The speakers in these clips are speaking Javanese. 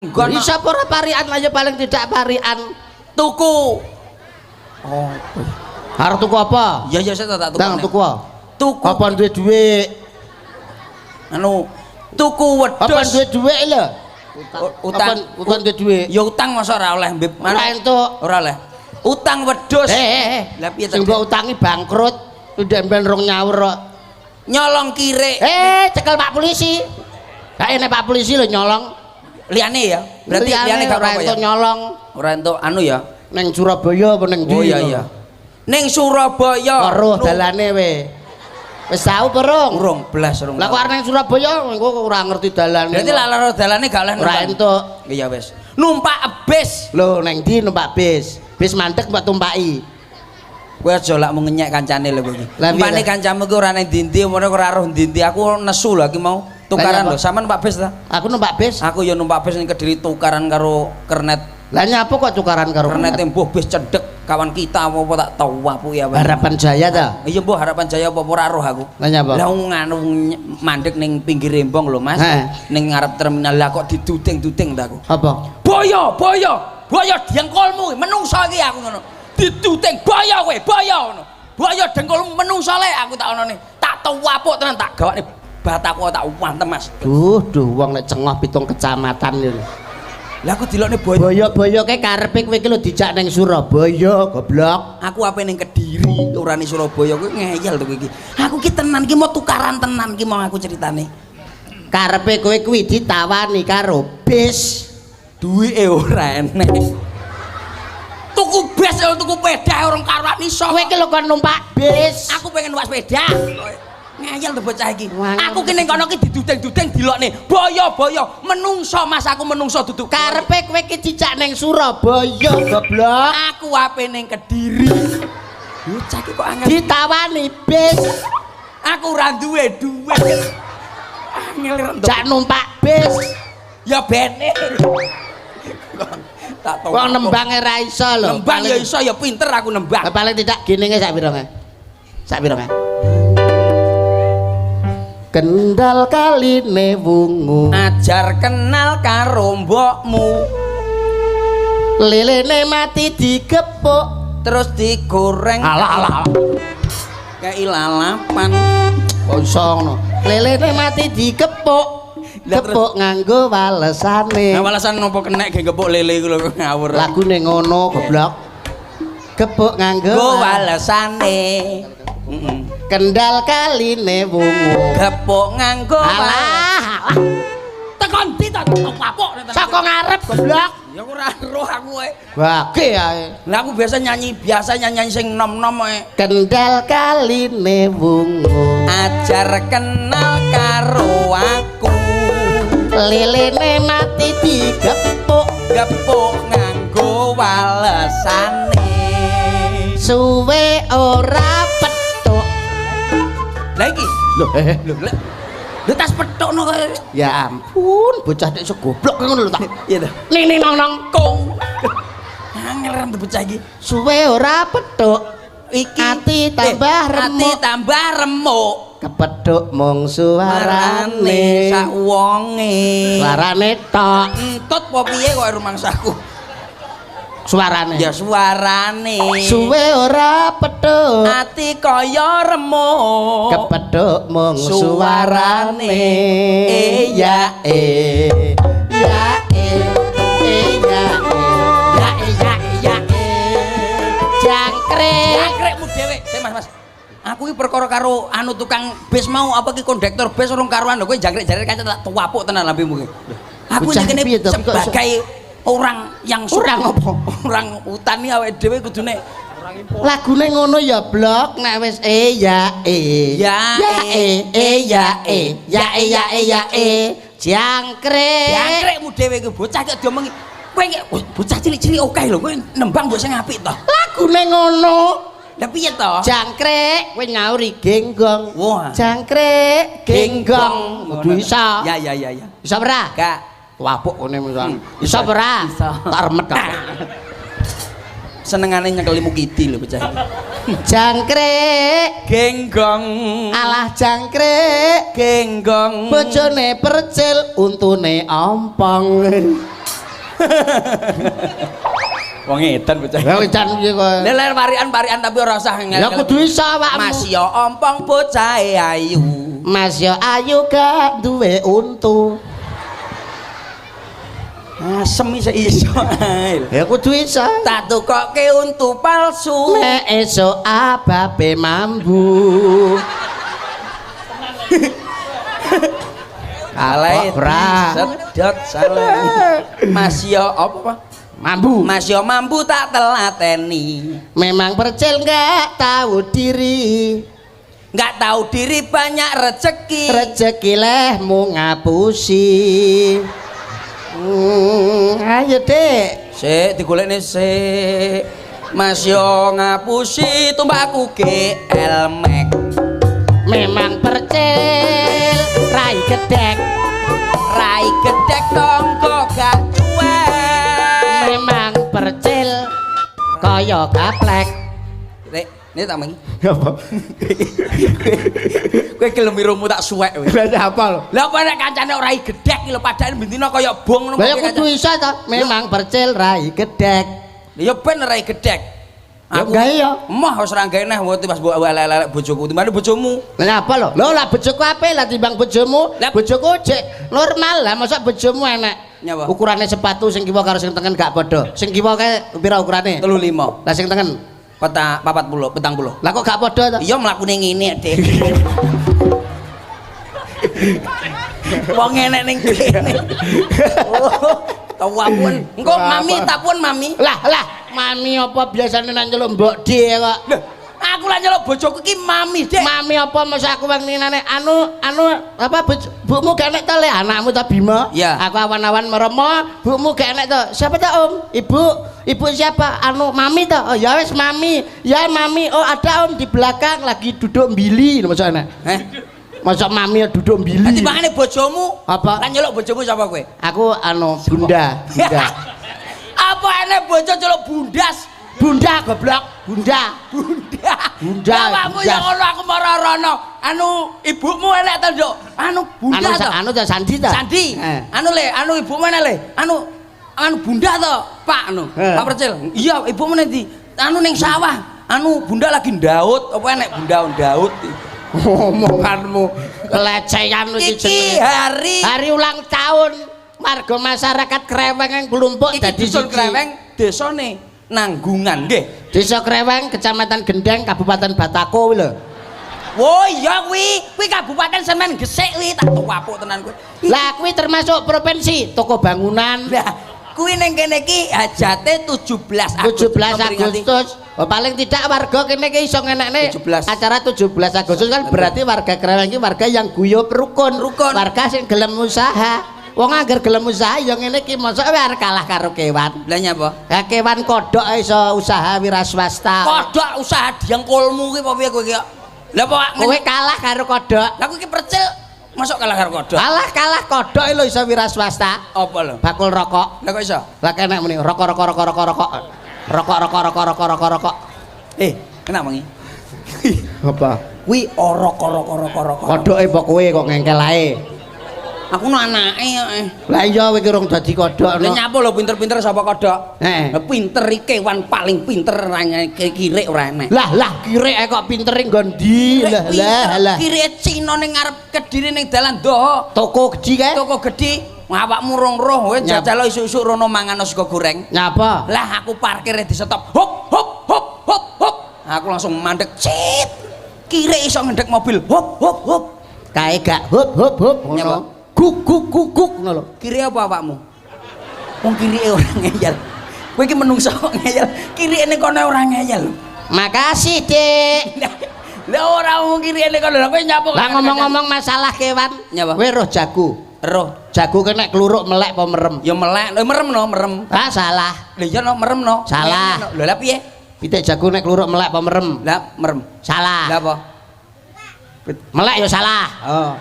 Nggon. Iso apa ora parikan lah ya, paling tidak parikan. Tuku. Oh. Arep tuku apa? Iya iya, saya tak tuku. Tang tuku. Tuku. Apa duwe dhuwit? Anu, tuku Apa wedhus. duwe dhuwit lho? Utang. Apa utang duwe dhuwit? Ya utang masa ora oleh, Mbib. Ora entuk. Ora oleh. Utang wedhus. Eh, eh, eh. Lah piye? Sing mbok utangi bangkrut, ndek ben rong nyaur kok. Nyolong kirik. Eh, cekel Pak Polisi. Kae nek Pak Polisi lho nyolong. Liyane ya. Berarti liyane gak ora apa-apa ya. entuk nyolong. Ora entuk anu ya. Neng Surabaya apa neng ndi? Oh iya iya. Ning Surabaya. Weruh dalane we. Wis tau urung? Urung blas urung. Lah kok arep nang Surabaya engko ora ngerti dalane. Berarti lah lara dalane gak oleh ora numpak. Entuk. Iya wis. Numpak bis. Lho, neng ndi numpak bis? Bis mandek mbok tumpaki. Kowe aja lak mau ngenyek kancane lho kowe iki. Lah, piye Umpane ta? Kancamu ki ora ning ndi-ndi, umure ora roh ndi-ndi. Aku nesu lho iki mau. Tukaran Lah, lho. Sampeyan numpak bis ta? Aku numpak bis. Aku ya numpak bis ning Kediri, tukaran karo kernet. Lah nyapa kok tukaran karo Kernet mbuh bis cendek kawan kita apa-apa tak tahu ya. Harapan Jaya ta? Iya, mbuh Harapan Jaya apa ora roh aku. Lah nyapa? Lah nganu, mandek ning pinggir embong lho, Mas. Heh. Ning ngarep terminal lah kok diduding-duding ta aku. Apa? Boyo, boyo, boyo dengkulmu menungso iki aku ngono. Diduding, boyo kowe, boyo ngono. Boyo dengkulmu menungso le aku tak onone. Tak tuwapuk tenan, tak gawakne bataku tak wantem, Mas. Duh, duh, wong nek cengoh pitung kecamatan lho. Lah aku dilokne boyo. Boyo-boyo ke karepe kowe iki lho dijak ning Surabaya, goblok. Aku ape ning Kediri, ora ning Surabaya, kowe ngeyel to kowe iki. Aku ki tenan ki mau tukaran tenan ki mau aku ceritane. Karepe kowe kuwi ditawani karo bis. Duwike ora enek. Tuku bis ya tuku sepeda urung karuan iso. Kowe iki lho kon numpak bis. Aku pengen numpak sepeda. Ngeyel to bocah iki. Wah, Aku ki ning kono ki diduding-duding dilokne. Boyo-boyo menungso, Mas, aku menungso duduk. Karepe kowe iki dijak ning Surabaya, goblok. Aku ape ning Kediri. Bocah iki kok angel. Ditawani bis. Aku ora duwe duit. Angel rentuk. Jak numpak bis. Ya bene. Tak tau. Wong nembang ora iso lho. Nembang ya iso ya, pinter aku nembang. Lah, paling tidak gini sak pira kae? Sak pira kae? Kendal kaline wungu. Ajar kenal karo mbokmu. Lelene mati digepuk. Terus digoreng. Alah alah alah. Kayak lalapan. Kok iso ngono? Lelene mati digepuk. Lah, terus? Gepuk nganggo walesane. Nah, walesan nopo kenek ge gepuk lele iku lho, ngawur. Lagune ngono, goblok. Gepuk nganggo Go walesane. Heeh. Kendal kaline wungu. Gepuk nganggo. Alah, alah. Tekan ndi ta kapok. Saka ngarep, goblok. Ya ora roh aku ae. Wage ae. Lah aku biasa nyanyi, biasa nyanyi sing nom-nom ae. Kendal kaline wungu. Ajar kenal karo aku. Lelene mati digepuk. Gepuk nganggo walesane. Suwe ora petuk. Lah iki Lho, eh. lho lho. Lho, tas petukno kok. Ya ampun, bocah nek iso goblok ngono lho tak. Iya ta. Ning ning nong nong. Kong. Angel rem bocah iki. Suwe ora petuk. Iki Ati tambah Ati remuk. tambah remuk. Kepethuk mung suarane. Sak wonge. Suarane tok. Entut apa piye kok rumangsaku? Suarane. Ya suarane. Suwe ora petuk. Ati kaya remuk. Kepethuk mung Suarane. suarane. E ya e. Ya e. E ya e. Ya e ya e ya e. Jangkrik. Jangkrikmu dhewe. Sik, Mas, Mas. Aku iki perkara karo anu tukang bis mau apa ki kondektur bis urung karuan lho, kowe jangkrik jare kaca tak tuwapuk tenan lambemu ki. Aku Bocah iki kene piye to? Kok iso- sebagai orang yang Orang apa? Orang hutan iki awake dhewe kudune Lagune ngono ya, Blok, nek wis e ya e. Ya, ya e e ya e ya e ya e ya e. Jangkrik. Jangkrikmu dhewe iki bocah kok diomongi. Kowe iki wah, bocah cilik-cilik oke lho, kowe nembang mbok sing apik to. Lagune ngono. Lah piye to? Jangkrik kowe nyauri genggong. Wah. Jangkrik genggong. Kudu iso. Ya ya ya ya. Iso ora? Gak. Wapuk ngene misalnya. Iso ora? Iso. Tak remet kok. Senengane nyekeli mukidi lho bocah iki. Jangkrik Genggong. Alah jangkrik genggong. Bojone percil untune ompong. Wong edan bocah. Lah edan piye kok. Lah parikan-parikan tapi ora usah ngel. Ya kudu iso awakmu. Mas yo ompong bocahe ayu. Mas yo ayu gak duwe untu. Asem iso iso ae. Ya kudu iso. Tak tukokke untu palsu. Nek esuk ababe mambu. Alai sedot salah. Mas yo apa? Mambu. Mas yo mambu tak telateni. Memang percil nggak tahu diri. Nggak tahu diri banyak rezeki. Rezeki lehmu ngapusi. Ayo Dek. Sik digolekne sik. Mas yo ngapusi tumbakku GL Max. Memang percil rai gedek. Rai gedek tonggo gak cuek. Memang percil kaya gaplek. Rek, ini tak mengi. Apa? Kowe gelem irungmu tak suwek kowe. Lah apa lho? Lah apa nek kancane rai gedek iki lho padahal bendina kaya bong ngono. Lah kudu iso to. Memang percil rai gedek. Ya ben rai gedek. Aku gawe ya. Emoh wis ora gawe neh pas mbok elek-elek bojoku. Timbane bojomu. Lah apa lho? Lho lah bojoku apik lah timbang bojomu. Bojoku jek normal lah mosok bojomu enek. Nyapa? Ukurane sepatu sing kiwa karo sing tengen gak padha. Sing kiwa kae pira ukurane? 35. Lah sing tengen? 40, 40. Lah kok gak padha to? Iya mlakune ngene, Dik. Wong enek ning kene. Oh, tawapun. Engko mami tapun mami. Lah lah, mami apa biasane nang nyeluk mbok Dik kok. Lho, aku lah nyeluk bojoku iki mami, Dik. Mami apa masa aku wong ninane anu apa bukmu gak enek to le anakmu ta Bima? Ya. Aku awan-awan meremo, bukmu gak enek to. Siapa ta Om? Ibu. Ibu siapa? Anu mami to. Oh ya wis mami. Ya mami. Oh ada Om di belakang lagi duduk mbili masa enek. Heh. Masa mami duduk mbili. Lah timbangane bojomu? Apa? Lah nyeluk bojomu sapa kowe? Aku anu bunda, bunda. Apa enek bojo celuk bundas? Bunda goblok, bunda. Bunda. Bunda. Awakmu ya ngono aku mara rono. Anu ibumu enek to, Nduk? Anu bunda to. Anu to Sandi to. Sandi. Anu le, anu ibumu enek le. Anu anu bunda to, Pak anu. Pak Percil. Iya, ibumu nek ndi? Anu ning sawah. Anu bunda lagi ndaut, apa enek bunda ndaut. Omonganmu pelecehan iki jenenge. Hari ulang tahun warga masyarakat Kreweng yang kelompok dadi dusun Kreweng desane Nanggungan nggih. Desa Kreweng, Kecamatan Gendeng, Kabupaten Batako kuwi lho. Oh iya kuwi, kuwi Kabupaten Semen Gresik kuwi tak tuwapuk tenan kuwi. Lah kuwi termasuk provinsi, toko bangunan. Lah kuwi ning kene iki hajate 17 Agustus. 17 Agustus. Oh, paling tidak warga kene iki iso ngenekne acara 17 Agustus kan berarti warga Kreweng iki warga yang guyub rukun, warga sing gelem usaha. Wong angger gelem usaha ya ngene iki mosok kowe arep kalah karo kewan. Lah nyapa? Ha kewan kodhok iso usaha wira swasta. Kodhok usaha dengkulmu kuwi apa piye kowe iki? Lah apa kowe kalah karo kodhok? Lah kowe iki percil mosok kalah karo kodhok. Kalah kodhok lho iso wira swasta. Apa lho? Bakul rokok. Lah kok iso? Lah kenek muni rokok rokok rokok rokok rokok. Rokok rokok rokok rokok rokok rokok. Kena mangi. Apa? Kuwi orok-orok-orok-orok. Kodhoke apa kowe kok ngengkel ae? Aku no anake kok. Lah iya kowe iki urung dadi kodhok. Lah nyapa lho pinter-pinter sapa kodhok? Heeh. Lah pinter iki kewan paling pinter kirik ora enek. Lah lah kirik kok pintere nggon ndi? Lah lah lah. Kirike Cina ning ngarep Kediri ning dalan Doho. Toko gedhi kae? Toko gedhi. Awakmu rong roh kowe jajal isuk-isuk rono mangan sego goreng. Nyapa? Lah aku parkir di stop. Hop hop hop hop hop. Aku langsung mandek. Cit. Kirik iso ngendhek mobil. Hop hop hop. Kae gak hop hop hop ngono. Guk guk guk guk ngono lho. Kirike apa awakmu? Wong kirike ora ngeyel. Kowe iki menungso kok ngeyel. Kirike ning kono ora ngeyel. Makasih, Dik. Lah ora wong kirike ning kono. Lah kowe nyapa? Lah ngomong-ngomong masalah kewan, kowe roh jago. Roh. Jago kena kluruk melek apa merem? Ya melek. Lho merem no, merem. Ah salah. Lho iya no merem no. Salah. Lho lah piye? Pitik jago nek kluruk melek apa merem? Lah merem. Salah. Lah apa? Melek ya salah. Oh.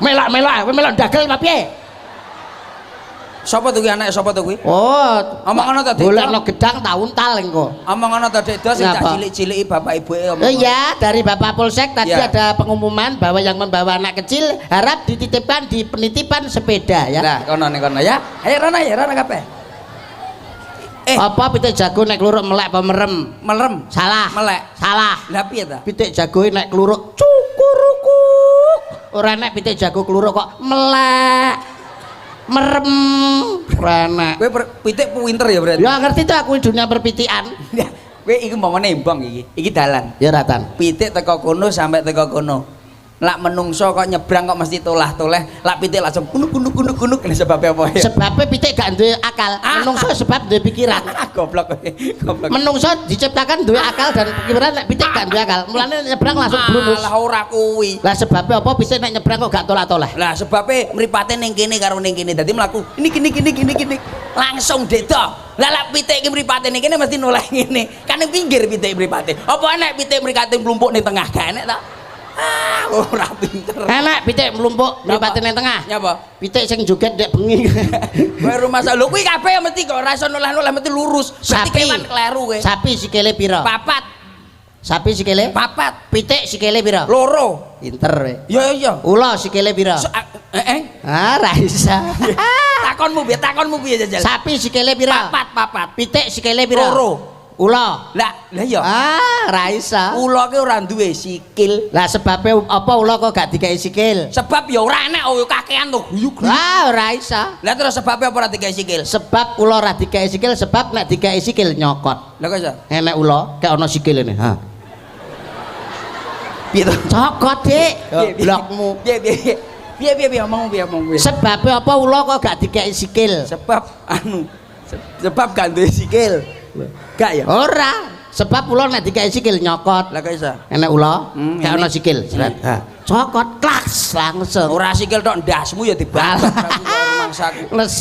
Melak-melak, kowe melok dagel apa piye? Sapa to kuwi anake sapa to kuwi? Oh, omong ngono to, Dik. Golekno gedang tak untal engko. Omong ngono to, Dik, sing tak cilik-ciliki bapak ibuke omong. Oh iya, dari Bapak Polsek tadi ya. Ada pengumuman bahwa yang membawa anak kecil harap dititipkan di penitipan sepeda ya. Nah, kono ning kono ya. Ayo rono ya, rono kabeh. Apa pitik jago nek kluruk melek apa merem? Merem. Salah. Melek. Salah. Lah piye ta? Pitik jago nek kluruk cukurukuk. Ora nek pitik jago kluruk kok melek. Merem. Ora enek. Kowe pitik pinter ya berarti. Ya ngerti tuh aku dunia perpitikan. Kowe iki umpamane embong iki. Iki dalan. Ya ratan. Pitik teko kono sampai teko kono. Lak menungso kok nyebrang kok mesti tolah-toleh, lak pitik langsung kunuk kunuk kunuk kunuk, ini sebabnya apa ya? Sebabnya pitik gak duwe akal, menungso sebab duwe pikiran. Goblok kowe, goblok. Menungso diciptakan duwe akal dan pikiran, nek pitik gak duwe akal. Mulane nyebrang langsung blunus. Lah ora kuwi. Lah sebabnya apa pitik nek nyebrang kok gak tolah-toleh? Lah sebabnya mripate ning kene karo ning kene, dadi mlaku ini gini gini gini gini langsung dedo. Lah lak pitik iki mripate ning kene mesti noleh ngene. Kan ning pinggir pitik mripate. Apa enek pitik mripate mlumpuk ning tengah? Gak enek ta? Ah, ora pinter. Enek pitik mlumpuk mripate ning tengah. Nyapa? Pitik sing joget ndek bengi. Kowe rumah lho kuwi kabeh mesti kok ora iso noleh-noleh mesti lurus. Berarti Sapi. kewan kleru kowe. Sapi sikile pira? Papat. Sapi sikile? Papat. Pitik sikile pira? Loro. Pinter kowe. Ya iya. Ula sikile pira? Ah, ra isa. Takonmu piye? Takonmu piye jajal? Sapi sikile pira? Papat, papat. Pitik sikile pira? Loro. Ula. Lah, lah iya. Ah, ra isa. Ula ki ora duwe sikil. Lah sebabe apa ula kok gak dikai sikil? Sebab ya ora enek oh kakean to guyuk. Ah, ora isa. Lah terus sebabnya apa ora dikai sikil? Sebab ula ora dikai sikil sebab nek dikai sikil nyokot. Lah kok iso? Enek ula kek ana sikil ini. Ha. Piye to? Cokot, Dik. Blokmu. Piye piye? Piye piye piye omongmu piye omongmu piye? Sebabe apa ula kok gak dikai sikil? Sebab anu sebab gak duwe sikil. Gak ya? Ora. Sebab ula nek dikai sikil nyokot. Lah kok iso? Enek ula, gak ana sikil. Ha. Cokot klaks langsung. Ora sikil tok ndasmu ya dibabat aku mangsaku. Les.